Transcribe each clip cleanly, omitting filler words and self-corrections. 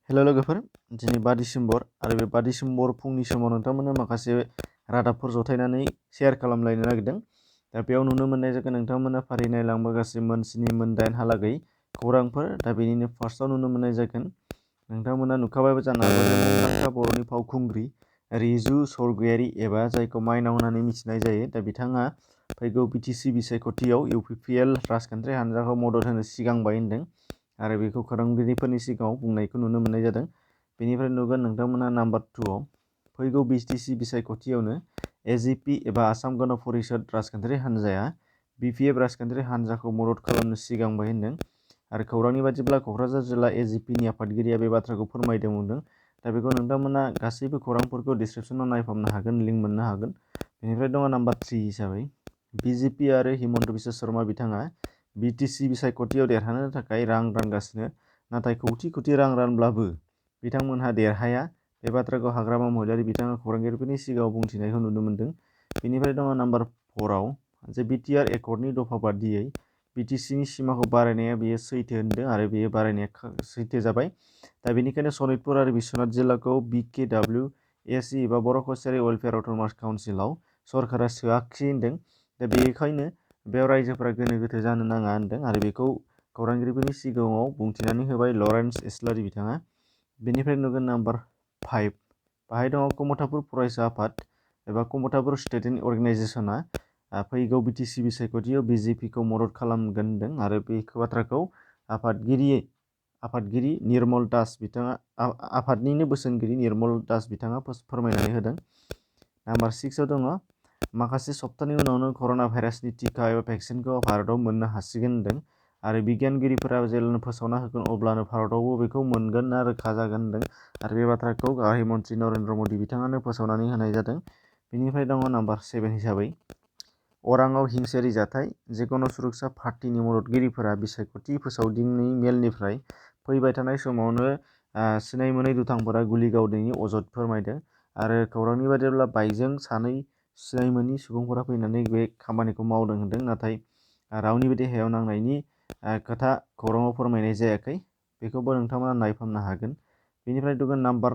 हेल' लोगोफोर, दिनै 5 डिसेम्बर आरो बे 5 डिसेम्बर फुंनि समाव नोंथांमोननो माखासे रादाबफोर जथायनानै शेयार खालामलायनो नागिरदों। दा बेयाव नुनो मोननाय जागोन नोंथांमोना फारि नायलांबोगासिनो मोन 7 मोन 8 हालागै खौरांफोर। दा बेनिनो फार्स्टआव नुनो मोननाय जागोन नोंथांमोना नुखाबायबो जानो हागौ जे मुंदांखा बर'नि फावखुंग्रि रिजु सरगयारि एबा जायखौ माइनाव होननानै मिथिनाय जायो। दा बिथाङा फैगौ बिटिसि बिसायख'थियाव इउपिपिएल राजखान्थियारि हान्जाखौ मदद होनो सिगांबाय होनदों आरो बेखौ खौरांगिरिफोरनि सिगाङाव बुंनायखौ नुनो मोननाय जादों। बेनिफ्राय नुगोन नोंथांमोना नाम्बार 2आव फैगौ बिटिसि बिसायख'थियावनो एजिपि एबा आसाम गण परिषद राजखान्थियारि हान्जाया बिपिएफ राजखान्थियारि हान्जाखौ मदद खालामनो सिगांबाय होनदों आरो खौरांनि बादिब्ला क'क्राझार जिल्ला एजिपिनि आफादगिरिया बे बाथ्राखौ फोरमायदों बुंदों। दा बेखौ नोंथांमोना गासैबो खौरांफोरखौ डिसक्रिपसनाव नायफामनो हागोन, लिंक मोननो हागोन। बेनिफ्राय दङ नाम्बार 3 हिसाबै बिजेपि आरो हिमन्त बिश्व शर्मा बिथाङा बिटिसि बिसायख'थियाव देरहानो थाखाय रां रानगासिनो, नाथाय खौथि रां रानब्लाबो बिथांमोनहा देरहाया। बे बाथ्राखौ हाग्रामा महिलारि बिथाङा खौरांगिरिफोरनि सिगाङाव बुंथिनायखौ नुनो मोन्दों। बेनिफ्राय दङ नाम्बार 4आव जे BTR एकर्डनि दफा बादियै बिटिसिनि सिमाखौ बारायनाया बेयो सैथो होन्दों आरो बेयो बारायनाया सैथो जाबाय। दा बेनिखायनो सनितपुर आरो बिश्वनाथ जिल्लाखौ BKWSE एबा बर' कसारि वेलफेयार अट'नमास काउन्सिलाव सरकारा सोआखिसै होन्दों। दा बेनिखायनो बेयाव रायजोफोरा गोनो गोथो जानो नाङा होन्दों आरो बेखौ खौरांगिरिफोरनि सिगाङाव बुंथिनानै होबाय लरेन्स इस्लारि बिथाङा। बेनिफ्राय नुगोन नाम्बार 5, बाहाय दङ कमथापुर फरायसा आफाद एबा कमथापुर स्टुडेन्ट अर्गेनाइजेसना फैगौ बिटिसि बिसायख'थियाव बिजेपिखौ मदद खालामगोन होन्दों आरो बे बाथ्राखौ आफादगिरि निर्मल दास बिथाङा आफादनिनो बोसोनगिरि निर्मल दास बिथाङा फोरमायनानै होदों। नाम्बार 6आव दङ माखासे सप्तानि उनावनो कर'ना भाइरासनि टिका एबा भेक्सिनखौ भारताव मोननो हासिगोन होन्दों आरो बिगियानगिरिफोरा जेब्लानो फोसावना होगोन अब्लानो भारतावबो बेखौ मोनगोन आरो रोखा जागोन होन्दों आरो बे बाथ्राखौ गाहाय मन्त्रि नरेन्द्र मदि बिथाङानो फोसावनानै होनाय जादों। बेनिफ्राय दङ नाम्बार 7 हिसाबै अराङाव हिंसायारि जाथाय, जे गण सुरक्षा पार्टीनि मददगिरिफोरा बिसायख'थि फोसावदिंनि मेलनिफ्राय फैबाय थानाय समावनो सिनाय मोनै दुथांफोरा गुलि गावनायनि अजद फोरमायदों आरो खौरांनि बादिब्ला बाइकजों सानै सिनाय मोनै सुबुंफोरा फैनानै बे खामानिखौ मावदों होन्दों, नाथाय रावनिबो देहायाव नांनायनि खोथा खौराङाव फोरमायनाय जायाखै। बेखौबो नोंथांमोना नायफामनो हागोन। बेनिफ्राय दङ नाम्बार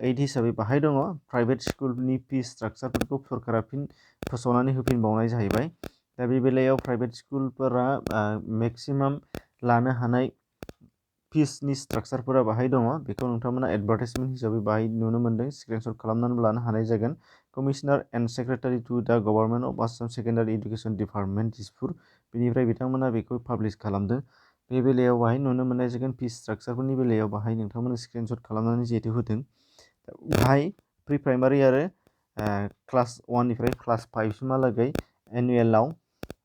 8 हिसाबै बाहाय दङ प्राइभेट स्कुलनि फिस स्ट्राक्चारफोरखौ सरकारा फिन फोसावनानै होफिनबावनाय जाहैबाय। दा बे बेलायाव प्राइभेट स्कुलफोरा मेक्सिमाम लानो हानाय फिसनि स्ट्राक्चारफोरा बाहाय दङ। बेखौ नोंथांमोना एडभार्टाइजमेन्ट हिसाबै बाहाय नुनो मोन्दों, स्क्रिनशट खालामनानै लानो हानाय जागोन। कमिशनार एन्ड सेक्रेटारि टु दा government of Assam secondary education department Dispur, बेनिफ्राय बिथांमोना बेखौ पाब्लिश खालामदों। बे बेलायाव बाहाय नुनो मोननाय जागोन फिस स्ट्राक्चारफोरनि बेलायाव बाहाय नोंथांमोना स्क्रिनशट खालामनानै जिहेतु होदों। बाहाय प्रि प्राइमारि आरो क्लास 1 निफ्राय क्लास 5 सिमहालागै एनुवेलाव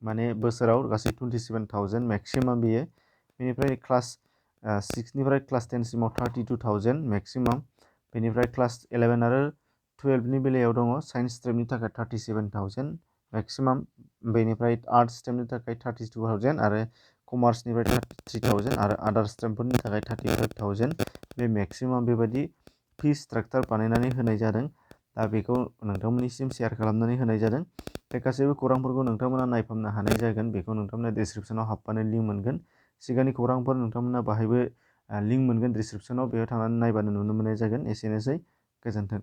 माने बोसोराव गासै 27,000 मेक्सिमाम बेयो। बेनिफ्राय क्लास 6 निफ्राय क्लास 10 सिमाव 32,000 मेक्सिमाम। बेनिफ्राय क्लास 11 आरो 12 नि बेलायाव दङ साइन्स स्ट्रिमनि थाखाय 37,000 मेक्सिमाम। बेनिफ्राय आर्ट्स स्ट्रिमनि थाखाय 32,000 आरो कमार्सनिफ्राय 33,000 आरो आदार स्ट्रिमफोरनि थाखाय 35,000 बे मेक्सिमाम बेबायदि फिस स्ट्राक्चार बानायनानै होनाय जादों। दा बेखौ नोंथांमोननिसिम शेयार खालामनानै होनाय जादों। बे गासैबो खौरांफोरखौ नोंथांमोना नायफामनो हानाय जागोन, बेखौ नोंथांमोना डिसक्रिपसनाव हाबबानो लिंक मोनगोन। सिगांनि खौरांफोर नोंथांमोना बाहायबो लिंक मोनगोन डिसक्रिपसनाव, बेयाव थांनानै नायबानो नुनो मोननाय जागोन। एसेनोसै, गोजोन्थों।